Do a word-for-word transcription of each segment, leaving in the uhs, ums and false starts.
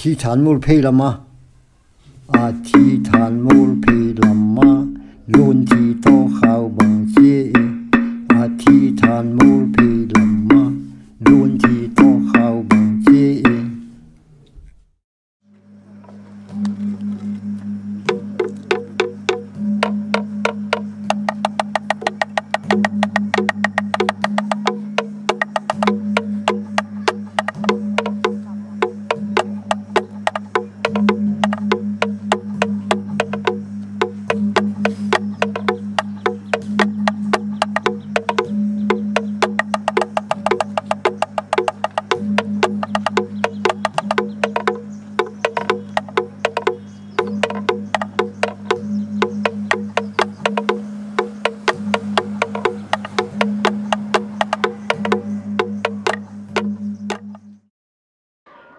Thi thanmul phei lama. A thi thanmul phei lama. Lun thi toh khau bang chi e. A thi thanmul phei lama. Lun thi toh khau bang chi e.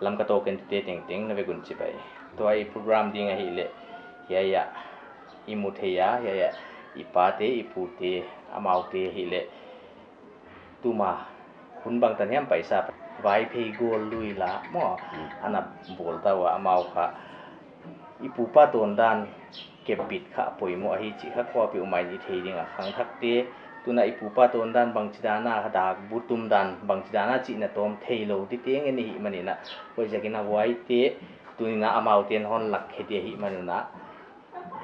Lamka toh ken te tengteng na vek un chibai. Tua i program ding ahihleh, hiai ah i mu thei a, hiai ah i pate, i pute, amaute ahihleh, tuma hun bangtan hiam paisa Vaiphei Gold Lui la maw, ana bawl ta ua, amau kha i pupa tawndan kepbit kha poimoh ahi chih kha kuapeuhmah in i thei ding a, khangthakte, tuna i pupa tawndan bangchidan a, dak bu tum dan bangchidan a chihna tawm theilou di teng i hih manin a, huaiziakin a huaite tuni'n a amauten hon lak khe di ahih manin a,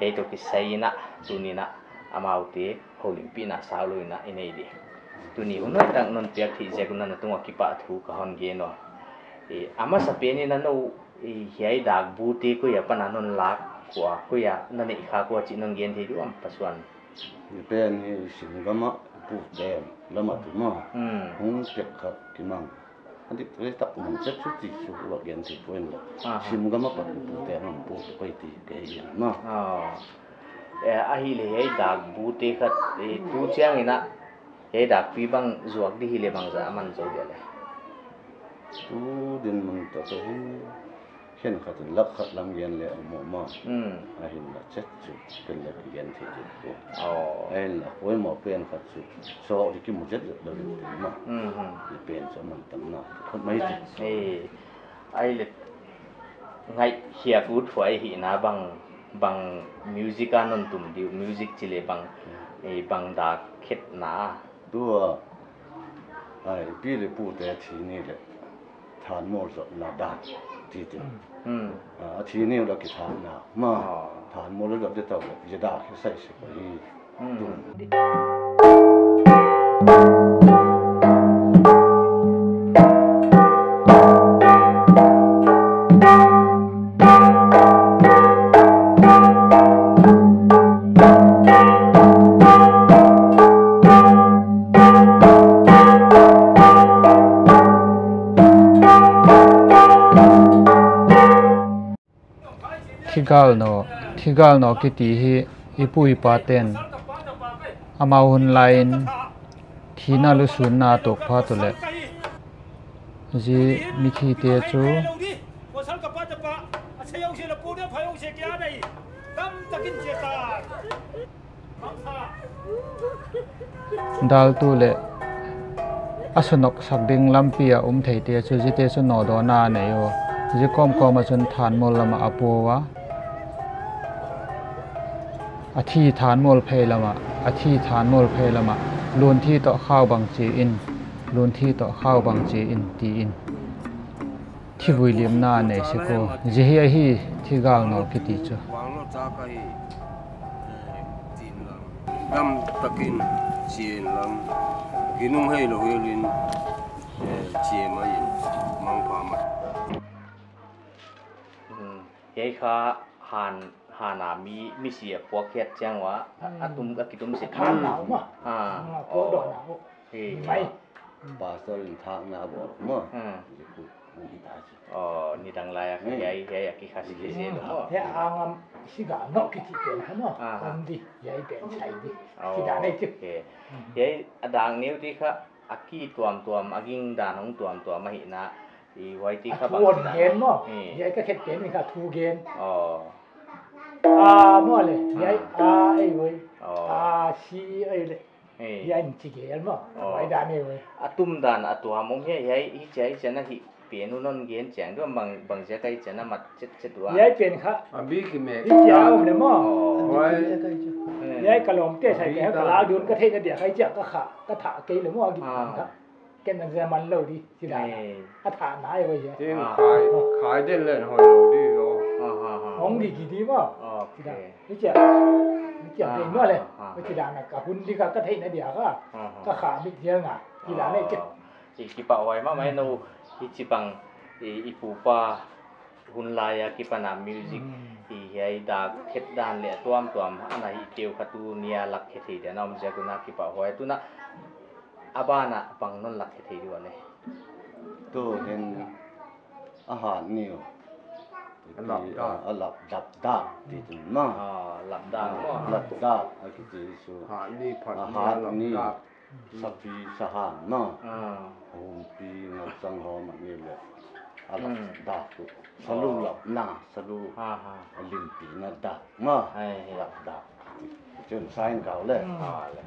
hiai toh kisai in a, tuni'n a amaute houlimpihna saulou in a i nei di. Tuni hun hoihtak non piak theih ziak un a na tung ua kipahthu ka hon gen ua. E, a masapen in a nou, e, hiai dak bute koi apan a non lak ua, koi a na neih khak ua chih non gen thei diam, Pa Suan? Hiai pen hi Simgam a pute lam a tum a. Hmm. Hong tek kha kimang. A dik leh tak mang chet chu ti chu va gen thei poi la. Aha. Simgam a pat pute hong pu koi ti ke hian ma. Ah. E, ahihleh hiai dak bute khat, e, tu chiang in a, hiai dak pi bang zuak di hileh bangzah a man zou dia leh. Tu din mun ta te hi. Khenkhat in lak khat lam gen leh a om maw. Hmm. Ahinla chet chu ken leh gen thei di ko. Oh. Ahinla poimoh pen khat chu. So, i kimu chet leh lou di ma. Hmm, hmm. I pen chu man tam na. Khut mai chu. Eh, ahihleh ngaihkhiak ut huai hihna bang, bang music a non tum di uh, music chih leh bang, hmm, eh, bang dak khetna. Tua, ai, pi leh pute thi ni leh thanmul zotna dan, ti ti. Hmm. A, a thi ni leh kithahna ma. Oh. Thanmul zot di tou leh, zia dak hi sai se ko hi. Hmm. Tum. Thigal no, thigal no kiti hi i pu i paten amau hun lai in thina lusunna a tuak phat uleh, zi mithite chu daltu leh a sunok sak ding lampi a um theite chu zite chu nodona a nei ua. Zi kawmkawm a chun thanmul lam ah a pua ua. A thi thanmul phei lam ah, a thi thanmul phei lam ah, lun thi toh khau bang chi in, lun thi toh khau bang chi in, ti in. Thi vuilimna a nei sek ua. Zi hi ahi thigal no kiti chu. Dam takin chih in lam. Ginum hei lou hial in, eh, chih mai in, mangpha mai. Hmm. Hiai kha han, han a mi, misi a puak khiat chiang ua, a, a tum, a kitum sek. Thakna um a. Ah, a puak dawn a uh. Hi. Mai. Pastor in thakna bawl maw. Hmm. Aw, nidang lai a kha, hmm, hiai, hiai a kikha si khe zel maw. Hiai a ngam si ga no kiti pen kha maw. Ah. Om di, hiai pen sai di. Oh, kida nei chu. Okay. Hmm. Hiai a dang neu di kha, a ki tuamtuam, a ging dan hong tuamtuam ahihna. I huai ti kha bang a thu hon gen maw. Hmm. Hiai ka khet pen in kha thu gen. Oh. A maw leh, hiai, ah, a ei oi. Oh. A si ei leh. Hey. Hiai in chi gel maw. Oh. Huai dan ei oi. A tum dan a tuam om hiai, hiai, hichia, hichia na hi. Pianu non gen chiang dua bang, bang ziak a i chiang a mat chet chet ua. Hiai pen kha. A bi ki me. Hi chia um le maw. Oh. Huai. Hmm. Hiai ka lawmte sai ka, ka la dun ka theihna dia ka i chia ka kha, ka tha kei le maw a gik kha. Ken nan zia man lou di, si dan a. Eh. A tha nai ua hiai. Tin khai, khai den len hoi lou di lo. Ha, ha, ha. Hong di ki di maw. Okay. Si dan. Hi chia. Hi chia ding maw le. Ah, ah, ah. Hi chia dan a ka hun di ka, ka theihna dia kha. Ah, ah. Ka kha mi dia nga. Si dan a i chia. Oh. I kipahhuai mahmah e nou, hichibang, i, i pupa hun lai a kipan a music, i hiai dak khet dan leh tuamtuam ana hih peuh kha tuni a lak khe thei dia na om ziak un a kipahhuai. Tuna a ban a bang non lak khe thei di ua le. Tu hin a hat ni uh. A lap dak. A lap dap dak ti tun ma. Ah, lap dak maw. Lap dak a kiti su. Hat ni phat ni a lap dak. Sapi sahan na. Ah. Humpi ngaksang hom a ni le. A lap dak tu. Salu lap na, salu. Ha, ha. A limpi na dak na. Hai, hai. Lap dak. Chun sign kau le. Hmm. Ah, le.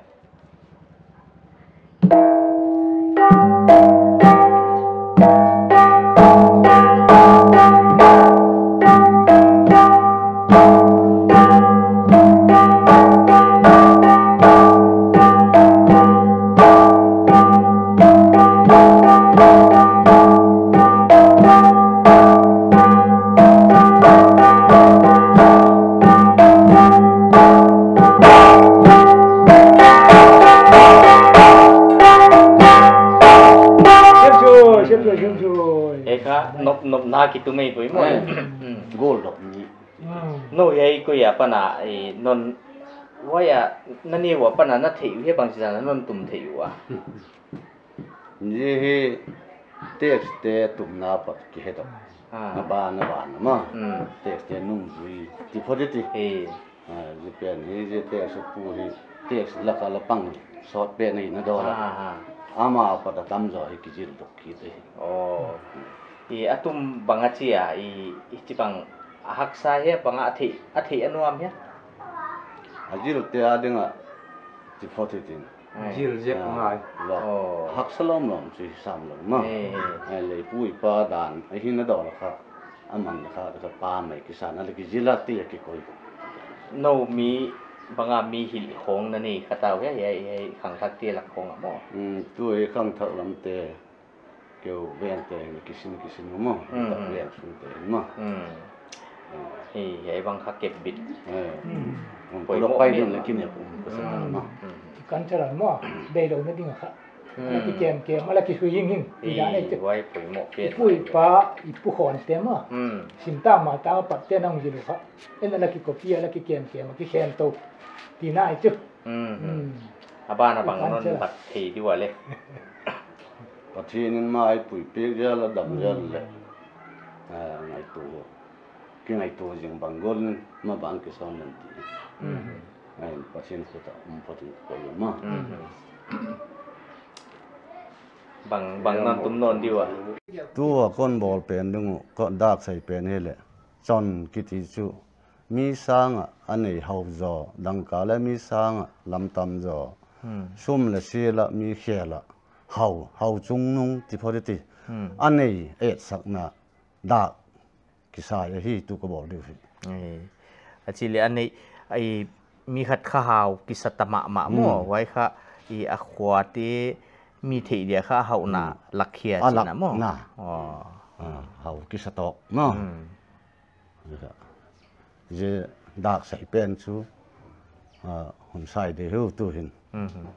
Siam chu, siam chu, siam chu. E kha, nop, nop na ki tu mei pui mo. Eh. Hmm. Goal dok ni. Hmm. Nou hiai koi a pan a, eh, non, huai a, na ni ua pan a na theih uh hia bang si dan a non tum theih ua. Ni hi text te tumna pat ki he dok. Ah. Na ba, na ba, na ma. Hmm. Text te nung zui. Ti pho ti ti. Eh. Ah, zi pen hi, zi text pu hi. Text lak a la pang. Sawt pen hi na dawla. Ah, ah, ah. Ama pat a tam zaw hi ki zil dok ki te. Oh. I a tum bang a chia, i, i chi bang a haksa hia bang a theih, a theih a nuam hia? A zil te a ding a, chi pho ti tin. Ai. Zil zek ngai. Lo. Oh. Haksa lawmlawm chi sam lo ma. Eh, eh. Eh, le pu i pa dan, a hi na dawla kha, a man kha, kha pa mai ki san, a le ki zil a ti a ki koi. Nou mi, bang a mi hilh khong na nei kha tau hia, hia, hia, khangthak te lak khong a maw. Mm, tu e khangthak lam te. Keu veng te, kisin, kisin maw. Mm, tak mm. Veng sun te maw. Mm. Mm. Hei, hei bang kha kep bit. Eh. Mm. Um, poimoh pulak pai pen dun le maw. Kin e um, ka sa Mm. maw. Mm. Kan charan maw, bei lou na ding kha. Mm. Ala ki kem kem, ala ki hui hing hing. Hei, i dan e te. Huai poimoh pen. I pu i pa, i pu khon te maw. Mm. Sim ta ma ta pat te nang jilu kha. En ala ki kopi, ala ki kem kem, ki khem tou. Ti na i chu. Mm. Mm. A ban a bang non bak thei di ua le. Pathian in ma i pui pek zel a dam zel le. Mm. Ah, ngaitu. Ki ngaitu zing bang gol ma bang ki son nan ti. Mm. Ai, Pathian khut a um photin ko ma. Mm. Bang, bang non tum non di ua. Tu a kon bawl pen ding uh, kon dak sai pen hi le. Chon kiti chu. Mi sang a, a nei hau zaw, dangka le mi sang a, lam tam zaw. Hmm. Sum le sia la, mi khel a, hau, hau chung nung, ti pho ti ti. Hmm. A nei, et sak na, dak, kisai a hi tu ka bawl diu hi. Eh, a chi le a nei, ai, mi khat kha hau, kisa ta mahmah maw, hmm. Huai kha, i a khua te, mi theih dia kha hau na, hmm. Lak khia a chi lak na maw. Na. Oh. Ah, hau kisa tawk, maw. Hmm. Zi dak sai pen chu, ah, hun sai de heu tu hin. Mhm.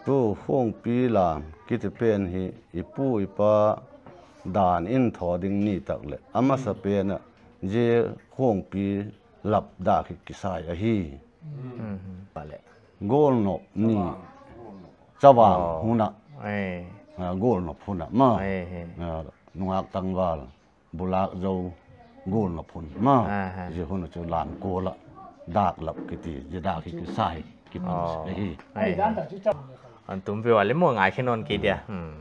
Tu Khuangpi lam kiti pen hi i pu i pa dan in thaw ding ni tak le. A masa pen a zi Khuangpi lap dak hi kisai a hi. Mhm. Pale. Golnop ni. Chavang hun a. Eh. Ah, golnop hun a ma. Eh, eh. Ah, nungak tangval. Bulak Zou gul na phun ma. Aha. Zi hun chu lam kol a dak lap kiti, zi dak hi kisai, kipan Oh. Hi. Ai. An tum view ale mo ngai khe non ki dia. Hmm.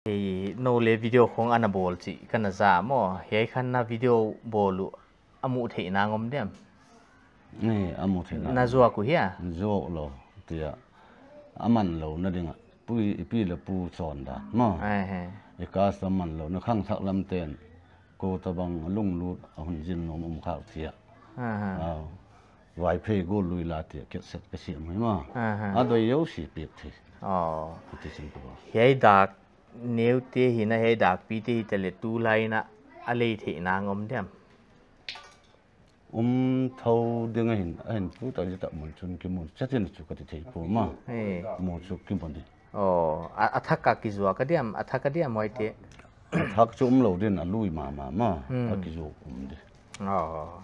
Hei, nou le video khong ana bawl chih ka na za maw. Hiai khan na video bawl uh a muh theihna ngawm diam? Ni, a muh theihna. Na zuak uh hia? Zuak lou, tia. A man lou na ding a. Pu, i pi le pu chawn dan maw. Ai he. I custom man lou na khangthak lam ten. Ko tabang lunglut a hun zin nom um khak tia. Aha. Au. Vaiphei gul lui la tia, cassette ka siam hi ma. Aha. A doi yo si pik thi. Oh. Kuti sin ko. Hiai dak neu te hi na, hiai dak pi te hi te le tu lai na a lei theihna ngawm diam? Um thou ding a hin, a hin pu ta ji ta mun chun ki mun. Chatin chu ka ti thei pu ma. He. Mun chu ki mun di. Oh, a, a thak a ki zuak a diam, a thak a diam huai te. A thak chu um lou din a lui mama ma. Hmm. A ki zuak um di. Oh.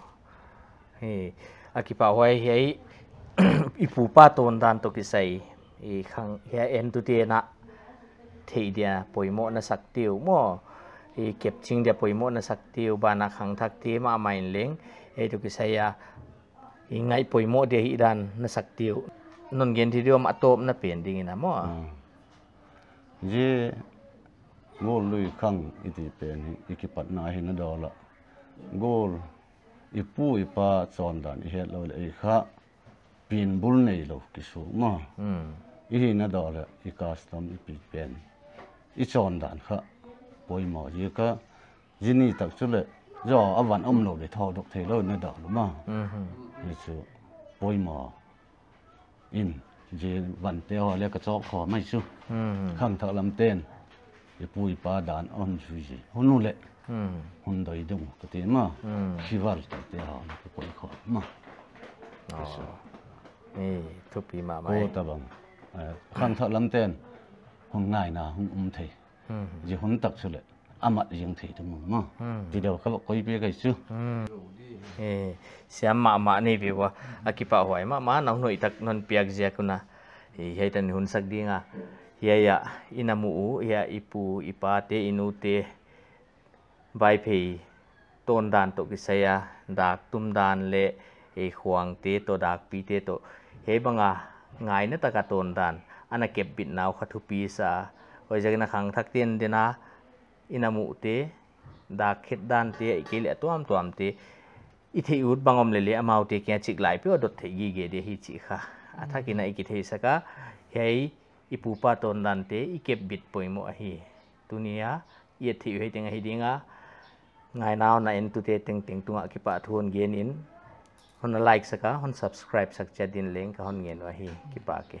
He, a kipahhuai hiai, i pu pa tawn dan toh kisai, i khang, hiai entute na, theih dia poimoh na sak tiu maw, i kepching dia poimoh na sak tiu, ban a khangthak te mahmah in leng, hiai toh kisai a, i ngaih poimoh dia hih dan na sak tiu. Non gen thei diam a tawpna pen ding in a maw. Hmm. Zi, gul lui khang i ti pen hi, i kipatna hi na dawl a. Gul, i pu i pa chawn dan i het lou le i kha, pin bul nei lou ki su ma. Hmm. I hi na dawl le i custom i pi pen. I chawn dan kha, poimoh zi kha, zi ni tak chu le, zo a van om lou le thau dok thei lou na dawl ma. Mhm. Ni chu, poimoh. In, zi van te ho le ka chawk kho mai chu. Hmm. Khangthak lam ten. I pu i pa dan a hun zui zi. Hun u le. Hmm. Hun doi dung ka ti ma. Hmm. Khival te te ho le ka koi kho ma. Oh. Ka su. Eh, thupi mahmah. Ko tabang. Eh, khangthak lam ten. Hun ngaina, hun um thei. Hmm. Zi hun tak chu le. A mat zing thei tu mun ma. Hmm. Ti deuh ka va koi pe kai chu. Hmm. Eh, siam mahmah nei ve ua. A kipahhuai mahmah, nau noi tak non piak ziak un a. Eh, hiai tan hun sak ding a. Hiai a, i na mu u, hiai a i pu, i pa te, i nu te. Vaiphei tawn dan toh kisai a, dak tum dan le, eh, khuang te toh, dak pi te toh. Hiai bang a, ngaina tak a tawn dan. Ana kep bit nau kha thupi sa. Huai ziak in a khangthak ten den a, i na mu te, dak khet dan te, i kei le a tuamtuam te, i theih ut bang om le le amau te kia chik lai peuh a dot theih gige dia hi chih kha. A thak in a i ki thei sak a, hiai i pu pa tawn dan te, i kep bit poimoh ahi. Tuni a, i et theih uh hiai teng ahi ding a, ngaina hon na entute tengteng tung a kipahthu hon gen in, hon na like sak a, hon subscribe sak chiat din leng ka hon ngen uh ahi, kipak e.